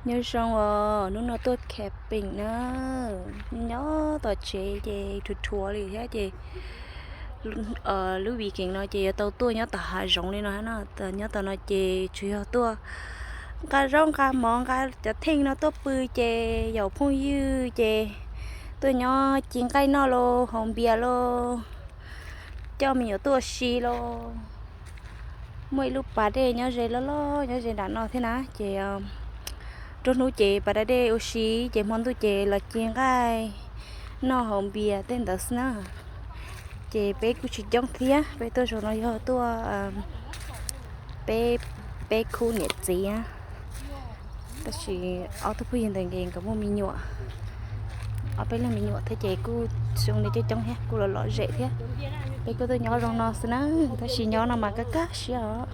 Nyob zoo os, hnub no tuaj camping na, nyob tom tsev ces rhuav rhuav li thiab ces lub weekend no ces yuav tau tuaj nyob tom hav zoov li no na. Nyob tom no ces tsuas yog tuaj nqa zaub nqa mov nqa cov theej no tuaj pw ces yaum phooj ywg ces tuaj nyob ci nqaij noj los haus npias los coj me nyuam tuaj ua si los. Muaj ib lub pas dej nyob ze loj loj nyob ze nram no thiab na ces nruab hnub ces pas da dej ua si ces hmo ntuj ces los ci nqaij noj haus npias tej ntawd xwb na. Ces peb kuj tsis coob thiab, peb tuaj zaum no yog tuaj peb, peb khub niam txiv, tab sis ob tug phooj ywg ntawd nkawd muaj me nyuam, ob peb leeg me nyuam thiab ces kuj zoo li coob coob thiab kuj los lom zem thiab. Peb kuj tuaj nyob zoo no xwb na, tab sis nyob no mas kaj kaj siab os.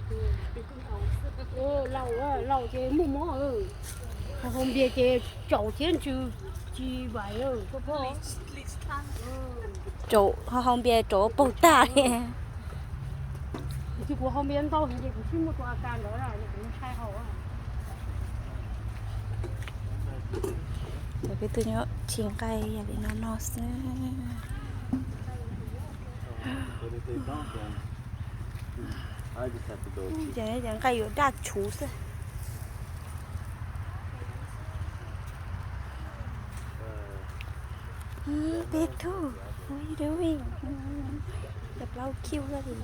Haus npias ces tsaus thiab ntsws tsis vais. Tsaus, haus npias tsaus paug tag li. Kuv haus npias ntau heev ces kuv thiaj muaj tus a kas ntawd, kuv ntshai haus. Peb tuaj nyob ci nqaij yam li no no xwb. Ces nqaij yuav daj tshuv xwb. Peb tug, what are you doing? Cov plaub cute li.